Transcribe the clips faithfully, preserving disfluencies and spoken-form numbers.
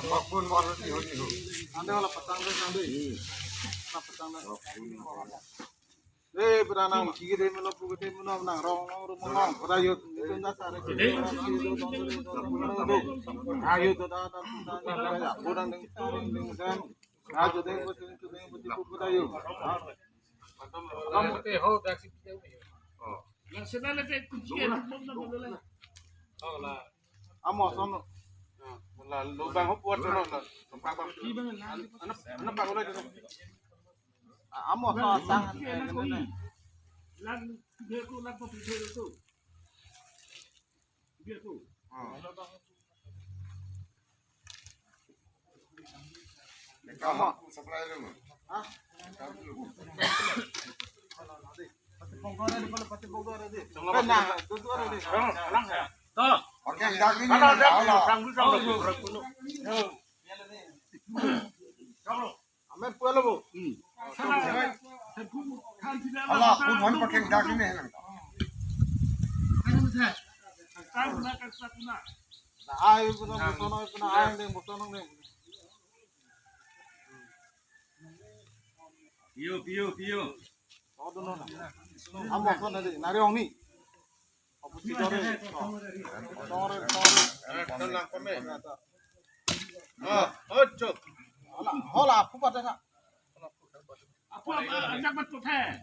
Bakun baru di huni hu. Ande wala patang deh, ande. Hmm. Wala patang deh. Bakun baru. Eh, pernah nang kiki deh, mana pukul deh, mana nang rong, rong, rong, rong. Pada yuk, itu nda sare. Ayo, tuh, dah, dah, dah, dah, dah, dah, dah, dah, dah, dah. Ayo, tuh, tuh, tuh, tuh, tuh, dah, dah, dah. Kamu teh ho dak si. Oh. Yang sana le teh kunci ya, bom na bom le. Oh, la. Amo sono. La lubang ho puat sono la. Tempat bang. Anak, anak bang ulah dulu. Amo sono sang. Lang dia ko lang ko pintu itu. Dia ko. Oh. Kamu supply dulu. Hah? Pati bogor ada, pati bogor ada. Pena, tutu ada deh. Lang, lang ya. Toh. Oke, dak ini. Kalau ada, Allah. Lang dulu, lang dulu, lang dulu. Amen, puelo bo. Hmm. Allah, kun hon pakai dak ini. Nah, ayo, puna, puna, puna, ayo, deh, puna, deh. Piu, piu, piu. Amo, puna, deh, nari ong ni. Apo si dore. Dore, dore. Oh, ocho. Hola, hola, apo pada ka. Apo, anak mat kotha.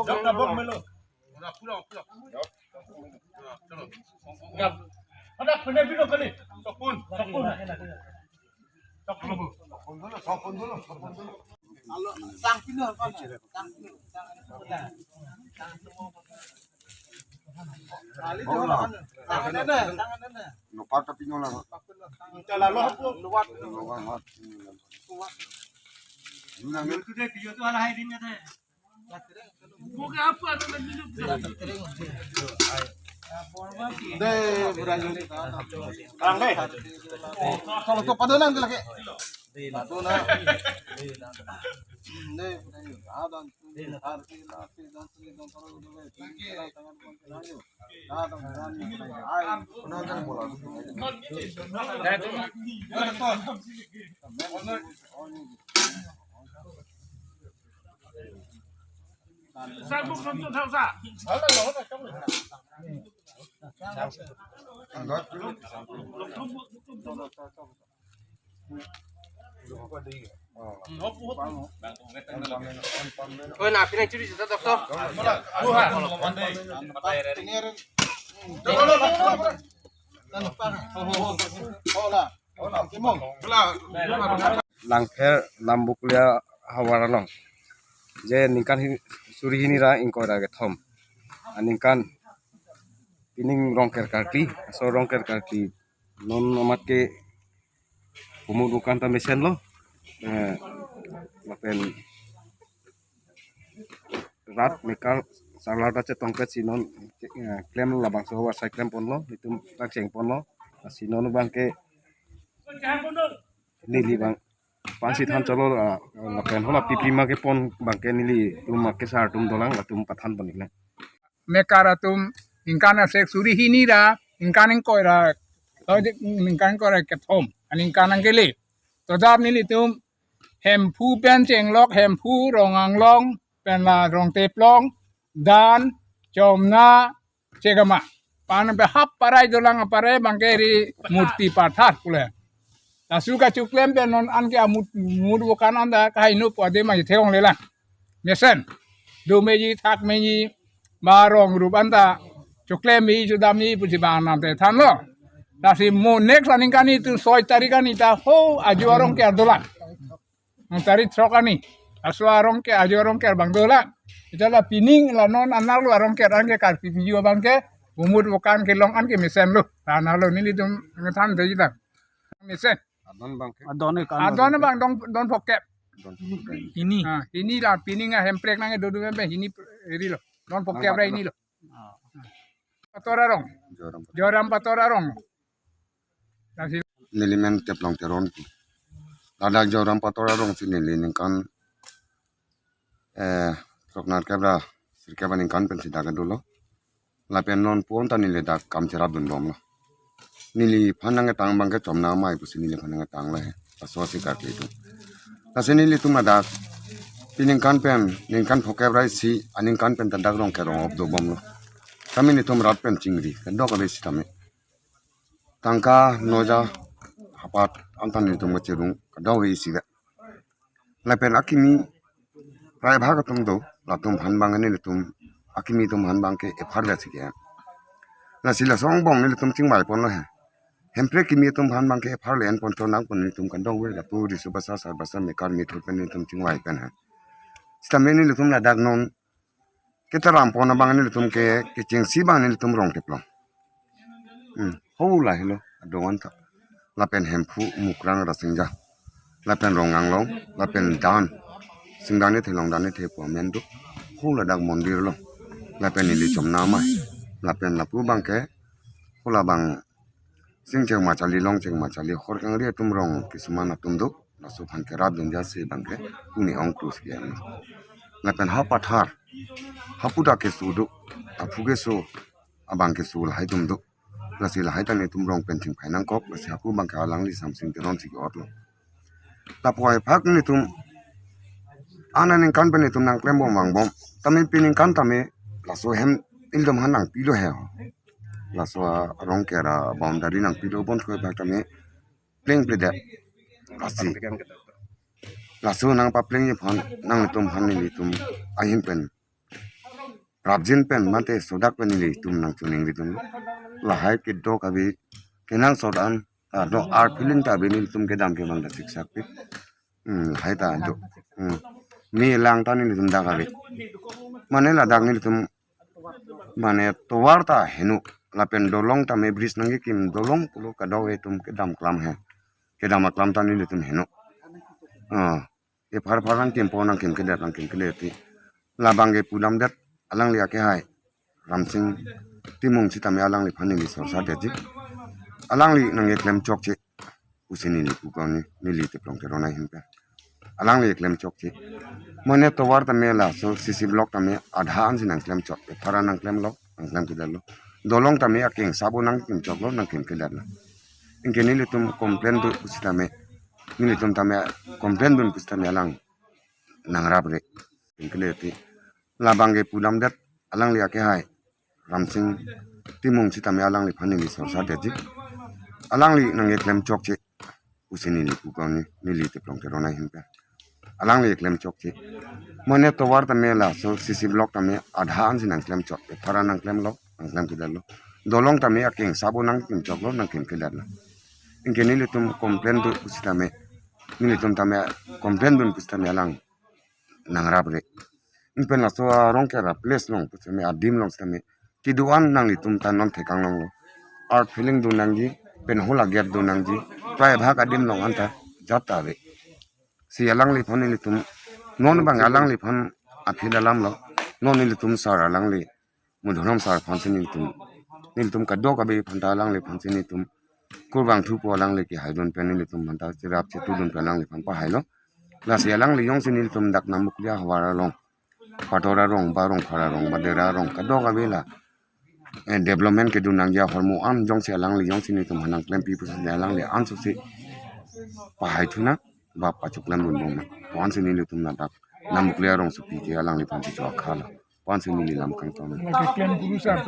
Jok na bok melo. Ada pernah bilo kali. Sokun, sokun. Sokun. Sokun dulu, sokun dulu, sokun dulu. Alo, sang pino apa? Sang pino, sang pino. Kali dua orang. Sang ada, sang ada. Lupa tapi nyola. Kalau luat. Luat. Itu deh, dia tuh ala hai din kata. Deh, berani. Terang deh. Kalau tuh pada nanti lagi. Padu na. Deh, berani. Adan. Arti, arti, dan seni, dan terus, dan terus. Tangan, tangan, tangan. Adan, berani. Ai, penonton bola. Sabuk nonton tau sa. Oi, na, pinang curi sisa tok tok. Buha. Langpher Lambukulia havar along. Je ningkan hi-, suri hini ra ingkoi ra kethom. Aningkan pining Rongker karkli, aso Rongker karkli. Non amat ke pumut bukan ta mesen lo. Eh, lapen rat mekar sarlar ta chetongpet si non, eh, klem labangso havar asai klem ponlo, itum ta cheng ponlo. Si non abang ke neli abang pansi than cholo, ah, lapen hola pipi ma kepon abang ke nelitum ma kesar atum dolang, latum pathan pon iklang. Mekar atum ningkan asek suri hini ra ningkan ingkoi ra, oh, ningkan ingkoi ra kethom, ningkan nangkele. Todap nelitum Hemphu pen chenglok, Hemphu, Rong Anglong, pen la Rong Teplong, Dan, Chomna, Chegama. Pan pe hap parai dolang, aparai abang ke ri Murti Pathar pule. Laso kachoklem pen non an ke amut, mut bukan anta kaheno pu ade ma itheong lelang. Mesen. Domeji, thakmeji, ba rong rup anta choklem meji, chodam meji pusi bang nam te thanlo. Lasi mo next aningkan itum soi tarik ani ta ho ajo a-Rongker dolang. Nang tarik throk ani. Laso a-Rongker, ajo a-Rongker abang dolang. Ita la pining la non anak lo a-Rongker an ke karpi piju abang ke, pumut bukan kelong an ke mesen lo. Tanah lo nelitum ngethan te jita. Mesen. Adon abang ke? Adon ke kan? Adon abang don, don phokep. Don phokep. Hini. Ah, hini la pining a-Hemprek nang dodu mempe hini eri lo. Don phokep ra hini lo. Ah. Pator arong. Joram. Joram Pator arong. Lasi neli men Teplong Teron pu. Ladak Joram Pator arong si neli ningkan, Eh, Throknat kep ra sirkep aningkan pensi dak kedo lo. Lapen non pon ta neli dak kam cherapdun bomlo. Neliphan nangketang abangke Chomna Amei pusi neliphan nangketanglo he. Laso si karkli atum. Lasi nelitum ladak piningkan pen, ningkan phokep ra isi aningkan pen ta dak rong kerong-op dobomlo. Tame nelitum rat pen chingri, kadokave sitame tangka noja hapat anta nelitum kachirung kadokave isi ve. Lapen akimi prai bhag atum do, latum aphan abang nelitum akimi atum aphan abangke epharve si ke-en. Lasi laso angbong nelitum chingvai ponlo he. Hemprek kimi atum aphan abangke epharle-en pon chonang pon nelitum kadokave lapu riso basa sar basa mekar methur pen nelitum chingvai pen he. Sitame nelitum ladak non ketaram pon abang nelitum ke kechengsi abang nelitum rong teplo. Hmm, ho lahelo adong anta. Lapen Hemphu, Mukrang, Rasinja. Lapen Rong Anglong, lapen Dan. Singdang ne thelong dan ne thepo amen do. Ho ladak mondir lo. Lapen neli Chomna Amei. Lapen lapu abangke ho labang Sing Chengmachali, Long Chengmachali, Khorkangri atum rong kisuman atum do, laso aphan kerapdun jasi abangke puni ong krus ke-en. Lapen ha pathar, hapu ta keso do, aphu keso, abang keso lahai atum do. Lasi lahai ta nelitum rong pen chingpai nangkok, lasi hapu abangke alangli Samsing Teron si ke-otlo. Lapu aphak nelitum, an aningkan pen nelitum nangklem bom vangbom. Tame piningkan tame laso hem ilitum aphan nangpilo he. Laso arong kera boundary nangpilo bon koi bak tame plengpledet. Lasi laso nangpaplengji aphan nanglitum aphan nelitum ahin pen rapjin pen mate sodak pen nelitum nangchoningri dun. Lahai kedo kabi kenangsot an ta do, ar feeling ta bi nelitum kedam kevang ta siksak pi. Hmm, lahai ta do. Hmm. Me lang ta nelitum dak ave. Mane ladak nelitum mane tovar ta heno, lapen dolong tame bridge nangkekim, dolong pulo kadokave atum kedam klam he. Kedam aklam ta nelitum heno. Ah, ephar phar nangkimpo, nangkimkedet, nangkimkedet ti. Labangke pudamdet alangli akehai Ramsing Timung sitame alangliphan neli sorsa detji. Alangli nangkeklem chokche pusi neli pu koni, neli Teplong Teron ahin pen. Alangli klem chokche. Mane tovar tame laso C C block tame adha ansi nangklem chok. Ephar an nangklemlo, nangklemkledetlo. Dolong tame akeng sabo nangkim choklo, nangkimkledetlo. Anke nelitum complain dun pusitame, nelitum tame complain dun pusitame alang nangrapre. Kimkledet ti. Labangke pudamdet alangli akehai Ramsing Timung sitame alangliphan neli sorsa detji. Alangli nangkeklem chokche pusi neli pu koni, neli Teplong Teron ahin pen. Alangli klem chokche. Mane tovar tame laso C C block tame adha ansi nangklem chok. Ephar an nangklemlo, nangklemkledetlo. Dolong tame akeng sabo nangkim choklo, nangkimkledetlo. Anke nelitum complain dun pusitame, nelitum tame complain dun pusitame alang nangrapre. Anpen laso arong kera place along pusitame, adim along sitame kedo-an nanglitum ta non thekang longlo. Ar feeling dun nangji, pen hala gate dun nangji, prai bhag adim along anta jat ta ave. Si alangliphan nelitum non abang alangliphan aphi alamlo. Non nelitum sar alangli, Madhuram sar aphansi nelitum, nelitum kadokave aphan ta alangliphansi nelitum kurvangthupo, alangli kehaidun pen nelitum aphan ta cherap chetudun pen alangliphan pahailo. Lasi alangli jongsi nelitum dak Namukli ahavar along, Pator arong ba, Rongphar arong ba, Dera arong kadokave la, eh, development kedun nangji ahormu an jongsi alangli jongsi nelitum aphan nangklempi pusi alangli ansosi pahaithu nang ba pachoklem dun bom nang. Pu ansi nelitum ladak Namukli arong sopi ke alangliphansi cho akhalo. Pu ansi neli lam kangton. Lagi klem guru sar.